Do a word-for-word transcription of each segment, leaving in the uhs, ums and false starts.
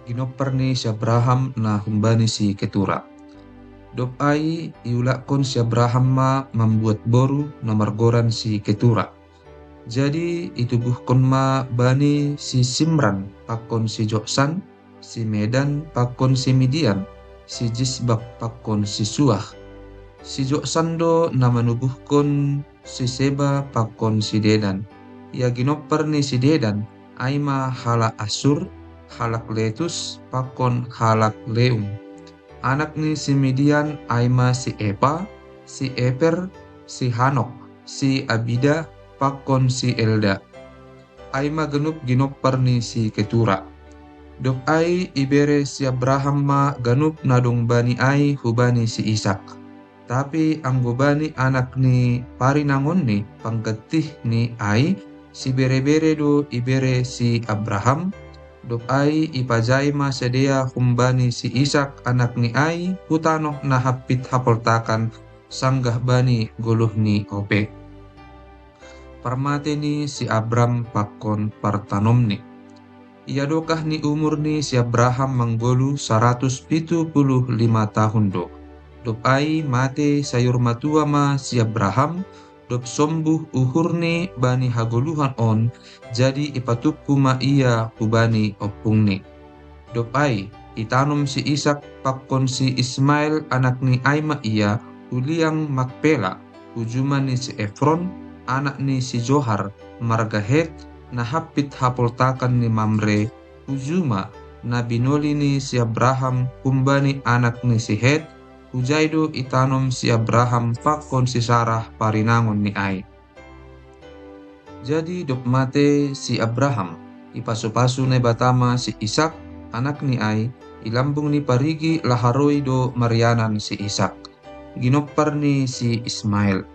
Ginompar ni si Abraham na humbani si Ketura. Dob ai iulakkon si Abraham ma mambuat boru na margoran si Ketura. Jadi itubuhkon ma bani si Simran pakon si Joksan, si Medan pakon si Midian, si Jisbak pakon si Suah. Si Joksan do na manubuhkon si Seba pakon si Dedan. Ia ginompar ni si Dedan ai ma halak Asur, halak Letus pakon halak Leum. Anak ni si Midian ai ma si Epa, si Eper, si Hanok, si Abida pakon si Elda. Ai ma ganup ginompar ni si Ketura. Dob ai ibere si Abraham ma ganup na dong bani ai hubani si Isak. Tapi anggo bani anak ni parinangonni panggantihni ai, sibere-bere do ibere si Abraham. Dob ai ipajai ma sidea humbani si Isak anakni ai hu tanoh na hampit hapoltakan, sanggah bani goluhni ope. Parmate ni si Abram pakon partanomni. Iadokah ni umur ni si Abraham manggolu saratus pitu puluh lima tahun do. Dob ai mate sayur matua ma si Abraham, dob sombuh uhurni bani hagoluhan on, jadi ipatumpu ma ia hubani ompungni. Dob ai itanom si Isak pakon si Ismael anakni ai ma ia hu liang Makpela, hu juma ni si Efron, anak ni si Johar, marga Het, na hampit hapoltakan ni Mamre, hu juma na binoli ni si Abraham humbani anak ni si Het. Hujai do itanom si Abraham pakon si Sarah parinangonni ai. Jadi dob mate si Abraham, ipasu-pasu Naibata ma si Isak anakni ai, i lambung ni parigi laharoi do marianan si Isak. Ginompar ni si Ismael.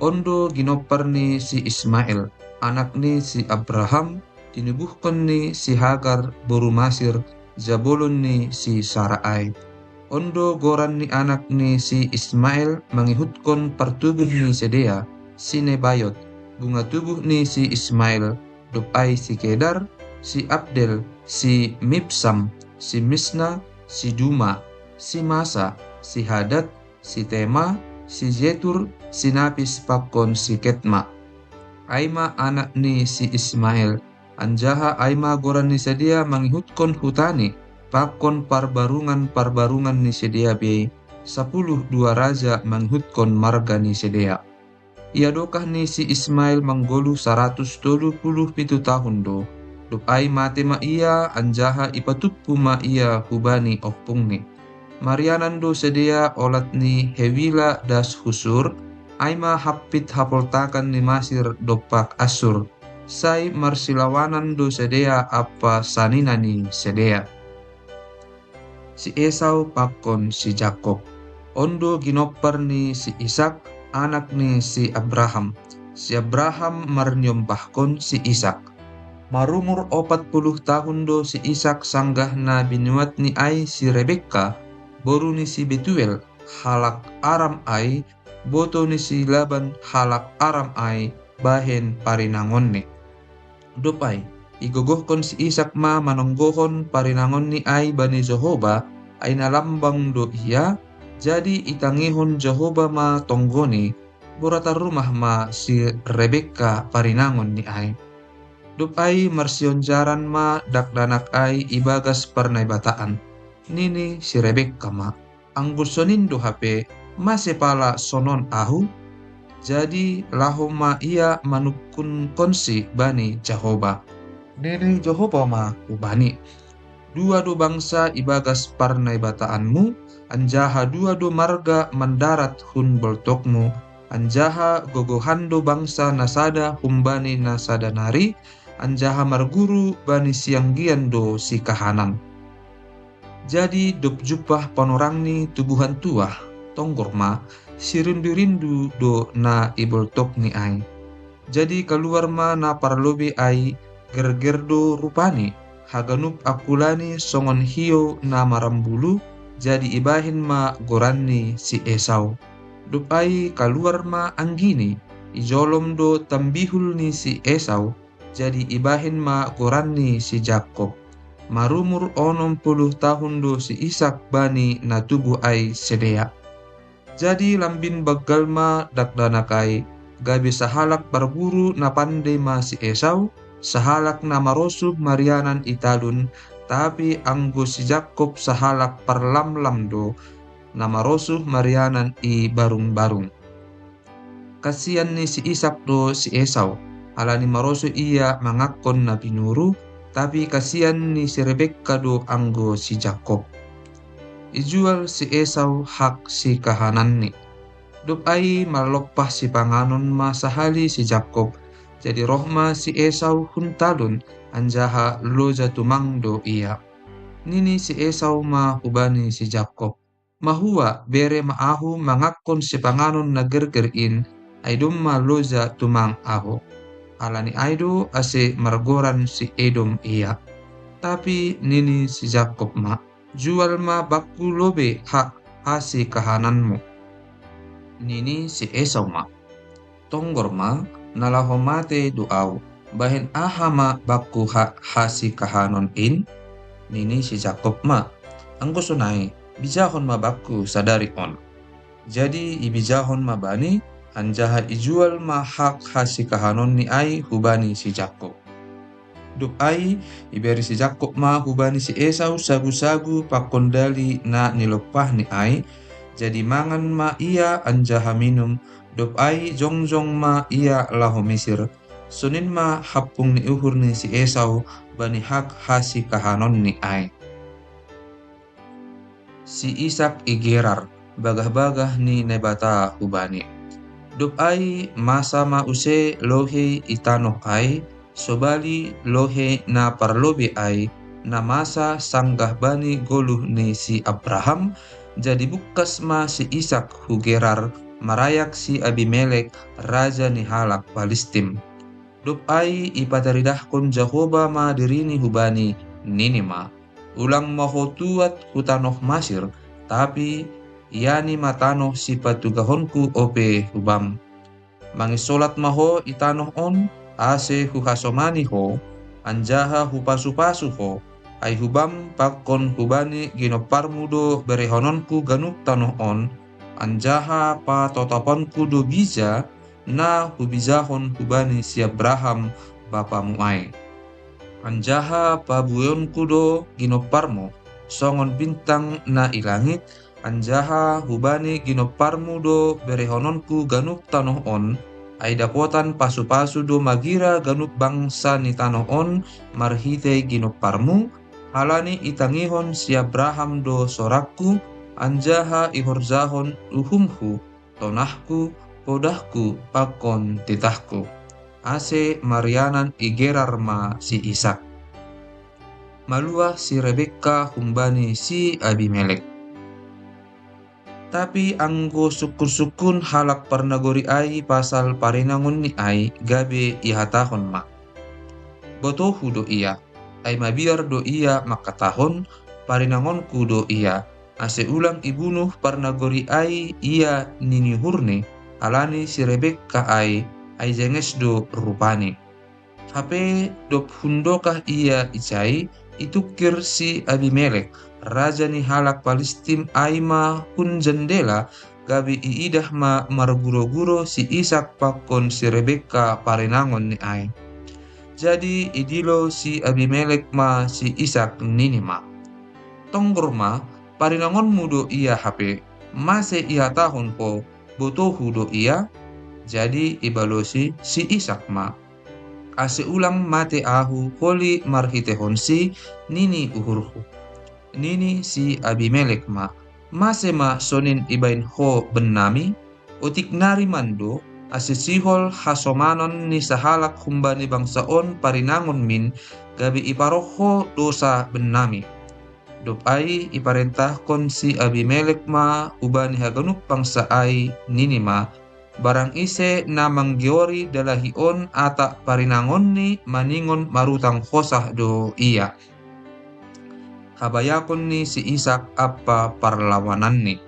On do ginompar ni si Ismael, anak ni si Abraham, tinubuhkon ni si Hagar boru Masir, jabolon ni si Sara ai. On do goran ni anak ni si Ismael mangihutkon partubuh ni sidea, si Nebayot, bunga tubuh ni si Ismael. Dob ai si Kedar, si Abdel, si Mibsam, si Misna, si Duma, si Masa, si Hadad, si Tema, si Jetur, si Napis pakon si Ketma. Ai ma anak ni si Ismael, anjaha ai ma goran ni sidea mangihutkon hutani pakon parbarungan-parbarungan ni sidea be, sapuluh dua raja mangihutkon marga ni sidea. Iadokah ni si Ismael manggolu saratus tolu puluh pitu tahun do. Dob ai mate ma ia, anjaha ipatumpu ma ia hubani ompungni. Marianan do sidea olat ni Hewila das hu Sur, ai ma hampit hapoltakan ni Masir dompak Assur. Sai marsilawanan do sidea ampa sanina ni sidea. Si Esau pakon si Jakob. On do ginompar ni si Isak, anak ni si Abraham. Si Abraham marniombahkon si Isak. Marumur opat puluh tahun do si Isak sanggah na binuatni ai si Rebekka, boru ni si Betuel, halak Aram ai, boto ni si Laban, halak Aram ai, bahen parinangonni. Dob ai igogohkon si Isak ma manonggohon parinangonni ai bani Jehoba, ai na lambang do ia. Jadi itangihon Jehoba ma tonggoni, boratan rumah ma si Rebekka parinangonni ai. Dob ai marsionjaran ma dakdanak ai ibagas parnaibataan. Nini si Rebekka ma, "Anggo sonin do hape, mase pala sonon ahu?" Jadi laho ma ia manungkunkonsi bani Jehoba. Nini Jehoba ma hubani, "Dua do bangsa ibagas parnaibataanmu, anjaha dua do marga mandarat hun boltokmu, anjaha gogohan do bangsa na sada humbani na sada nari, anjaha marguru bani sianggian do sikahanan." Jadi dob jumpah panorangni tubuhan tuah, tonggor ma, sirindu-rindu do na iboltokni ai. Jadi kaluar ma na parlobei ai, gerger do rupani, haganup angkulani songon hiou na marambulu, jadi ibahen ma goranni si Esau. Dob ai kaluar ma anggini, ijolom do tambihul ni si Esau, jadi ibahen ma goranni si Jakob. Marumur onom puluh tahun do si Ishak bani na tubu ai sidea. Jadi lambin banggal ma dakdanak ai, gabe sahalak parguru na pandei ma si Esau, sahalak na marosuh marianan i talun, tapi anggo si Jakob sahalak parlamlam do, na marosuh marianan i barung-barung. Kasian ni si Ishak do si Esau, halani marosuh ia mangakkon na pinuru, tapi kasian ni si Rebekka do anggo si Jakob. Ijual si Esau hak sikahananni. Dob ai marlompah sipanganon ma sahali si Jakob, jadi roh ma si Esau hun talun, anjaha loja tumang do ia. Nini si Esau ma hubani si Jakob, "Mahua, bere ma ahu mangakkon sipanganon na gerger in, ai domma loja tumang ahu." Halani ai do ase margoran si Edom ia. Tapi nini si Jakob ma, "Jual ma bangku lobe hak hasikahananmu." Nini si Esau ma, "Tonggor ma, na laho mate do ahu, bahen aha ma bangku hak hasikahanon in?" Nini si Jakob ma, "Anggo sonai, bijahon ma bangku sadari on." Jadi ibijahon ma bani, anjaha ijual ma hak hasikahanonni ai hubani si Jakob. Dob ai, ibere si Jakob ma hubani si Esau sagu-sagu pakon dali na nilompahni ai, jadi mangan ma ia anjaha minum, dob ai jongjong ma ia laho Misir. Sonin ma hampung ni uhur ni si Esau bani hak hasikahanonni ai. Si Ishak i Gerar, bagah-bagah ni Naibata hubani. Dob ai masa ma use lohei i tanoh ai, sobali lohei na parlobei ai, na masa sanggah bani goluh ni si Abraham, jadi bungkas ma si Ishak hu Gerar, marayak si Abimelek, raja ni halak Palistim. Dob ai ipataridahkon Jahowa ma dirini hubani, nini ma, "Ulang ma ho tuat hu tanoh Masir, tapi iani ma tanoh sipatugahonku ope hubam. Mangisolat ma ho i tanoh on, ase huhasomani ho, anjaha hupasu-pasu ho, ai hubam pakon hubani ginomparmu do berehononku ganup tanoh on, anjaha patotoponku do bija na hubijahon hubani si Abraham bapamu ai. Anjaha pabueonku do ginomparmu, songon bintang na i langit, anjaha hubani ginomparmu do berehononku ganup tanoh on, ai dapotan pasu-pasu do magira ganup bangsa ni tanoh on marhitei ginomparmu, halani itangihon si Abraham do sorangku, anjaha ihorjahon uhumhu, tonahku, podahku, pakon titahku." Ase marianan i Gerar ma si Ishak. Maluah si Rebekka humbani si Abimelek. Tapi anggo sungkun-sungkun halak parnagori ai pasal parinangonni ai, gabe ihatahon ma, "Botohu do ia, ai mabiar do ia mangkatahon, 'Parinangonku do ia,' ase ulang ibunuh parnagori ai ia nini uhurni, halani si Rebekka ai, ai jenges do rupani." Hape dob hundokah ia ijai, itungkir si Abimelek, raja ni halak Palistim ai ma hun jendela, gabe iidah ma marguro-guro si Ishak pakon si Rebekka parinangonni ai. Jadi idilo si Abimelek ma si Ishak, nini ma, "Tonggor ma, parinangonmu do ia hape, mase ihatahon ho, 'Botohu do ia'?" Jadi ibalosi si Ishak ma, "Ase ulang mate ahu holi marhiteihonsi nini uhurhu." Nini si Abimelek ma, "Mase ma sonin ibaen ho bennami? Otik nari mando, ase sihol hasomanon ni sahalak humbani bangsa on parinangonmin, gabe iparoh ho dosa bennami." Dob ai iparentahkon si Abimelek ma hubani haganup bangsa ai, nini ma, "Barang ise na manggeori dalahi on atap parinangonni, maningon marutang hosah do ia." Habayakon ni si Ishak ampa parlawananni.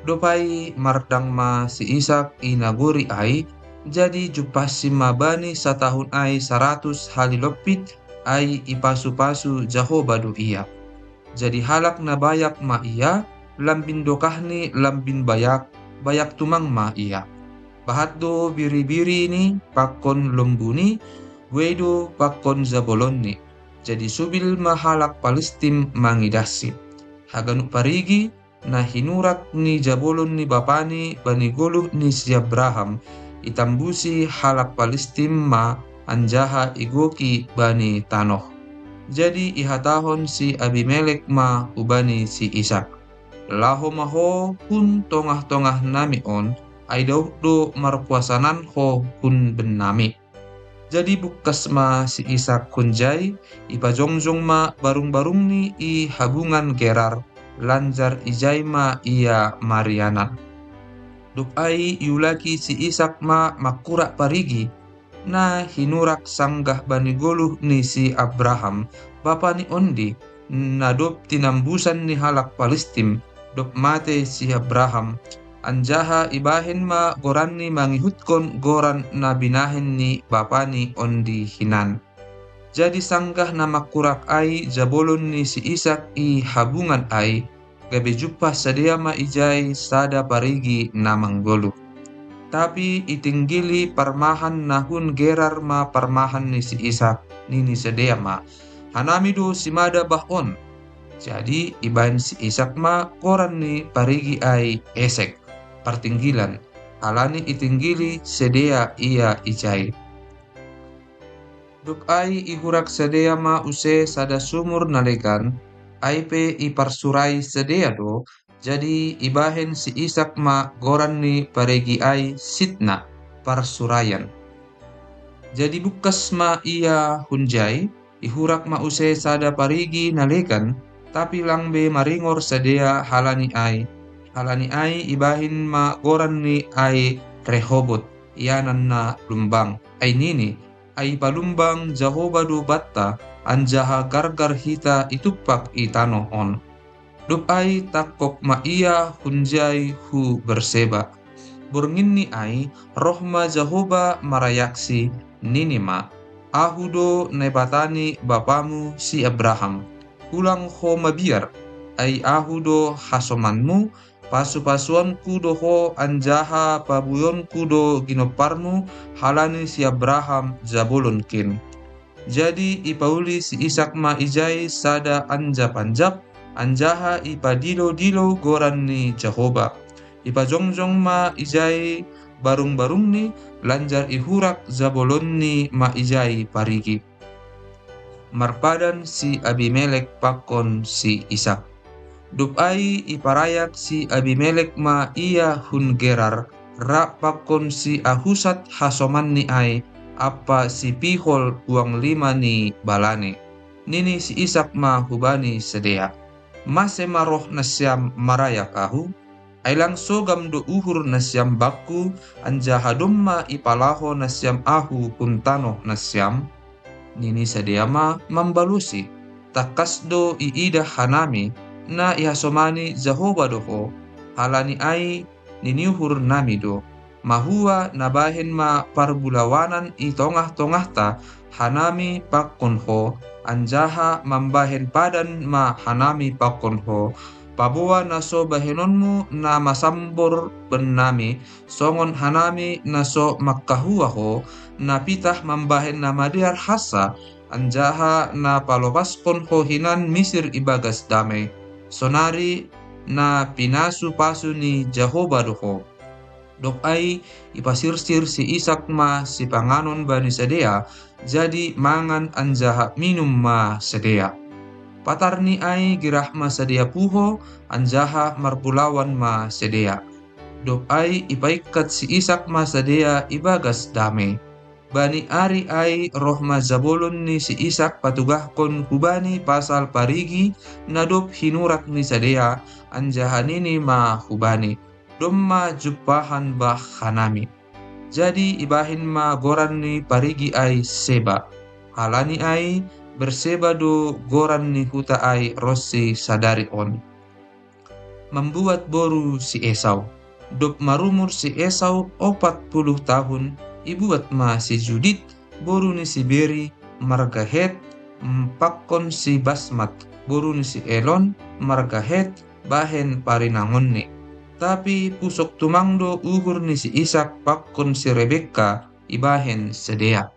Dob ai mardang ma si Ishak i nagori ai, jadi jumpahsi ma bani satahun ai saratus hali lompit, ai ipasu-pasu Jahoba do ia. Jadi halak na bayak ma ia, lambin dokahni lambin bayak, bayak tumang ma ia. Bahat do biri-birini pakon lombuni, buei do pakon jabolonni. Jadi subil ma halak Palistim mangidahsi. Haganup parigi, na hinurak ni jabolon ni bapani bani goluh ni si Abraham, itambusi halak Palistim ma anjaha igoki bani tanoh. Jadi ihatahon si Abimelek ma hubani si Isak, laho ma ho hun tongah-tongah nami on, ai daoh do marpuasanan ho hun bennami. Jadi bungkas ma si Isak hunjai, ipajongjong ma barung-barungni i habungan Gerar, lanjar ijai ma ia marianan. Dob ai iulaki si Isak ma mangkurak parigi, na hinurak sanggah bani goluh ni si Abraham, bapani ondi, na dob tinambusan ni halak Palistim, dob mate si Abraham, anjaha ibahen ma goranni mangihutkon goran na binahen ni bapani ondi hinan. Jadi sanggah na mangkurak ai jabolon ni si Isak i habungan ai, gabe jumpah sidea ma ijai sada parigi na manggoluh. Tapi itinggili parmahan na hun Gerar ma parmahan ni si Isak, nini sidea ma, hanami do simada bah on. Jadi ibahen si Isak ma goran ni parigi ai Esek, partinggilan, halani itinggili sidea ia ijai. Dob ai ihurak sidea ma use sada sumur na legan, ai pe iparsurai sidea do, jadi ibahen si Isak ma goran ni parigi ai Sitna, parsuraian. Jadi bungkas ma ia hunjai, ihurak ma use sada parigi na legan, tapi lang be maringor sidea halani ai. Halani ai ibahen ma goran ni ai Rehobot, ianan na lumbang. Ai nini, ai palumbang Jahoba do banta, anjaha gargar hita itumpak i tanoh on. Dob ai tangkok ma ia hunjai hu Berseba. Bornginni ai roh ma Jahoba marayaksi, nini ma, ahu do Naibata ni bapamu si Abraham. Ulang ho mabiar, ai ahu do hasomanmu, pasu-pasuonku do ho anjaha pabueonku do ginomparmu halani si Abraham jabolonkin. Jadi ipauli si Isak ma ijai sada anjap-anjap, anjaha ipadilo-dilo goran ni Jahoba. Ipajongjong ma ijai barung-barungni, lanjar ihurak jabolonni ma ijai parigi. Marpadan si Abimelek pakon si Isak. Dob ai iparayak si Abimelek ma ia hun Gerar, rap pakon si Ahusat hasomanni ai, ampa si Pihol puang lima ni balani. Nini si Isak ma hubani sidea, mase ma roh nasiam marayak ahu? Ai lang sogam do uhur nasiam bangku, anjaha domma ipalaho nasiam ahu hun tanoh nasiam? Nini sidea ma mambalosi, tangkas do iidah hanami, na ihasomani Jahoba do ho, halani ai niniuhur nami do. Mahua nabahen ma parbulawanan i tongah-tongahta hanami pakon ho, anjaha mambahen padan ma hanami pakon ho, paboa na so bahenonmu na masambor bennami, songon hanami na so mangkahua ho, na pitah mambahen na madear hansa, anjaha na palopaskon ho hinan Misir ibagas damei, sonari na pinasu-pasu ni Jahoba do ho. Dob ai ipasirsir si Isak ma sipanganon bani sidea, jadi mangan anjaha minum ma sidea. Patarni ai girah ma sidea puho, anjaha marbulawan ma sidea. Dob ai ipaingkat si Isak ma sidea ibagas damei. Bani ari ai roh ma jabolon ni si Isak patugahkon hubani pasal parigi na dob hinurak ni sidea, anjaha nini ma hubani, domma jumpahan bah hanami. Jadi ibahen ma goran ni parigi ai Seba. Halani ai Berseba do goran ni huta ai ronsi sadari on. Mambuat boru si Esau. Dob marumur si Esau opat puluh tahun, ibuat ma si Judit, boru ni si Beri, marga Het, mpakkon si Basmat, boru ni si Elon, marga Het, bahen parinangonni. Tapi pusok tumang do uhur ni si Isak pakkon si Rebekka ibahen sidea.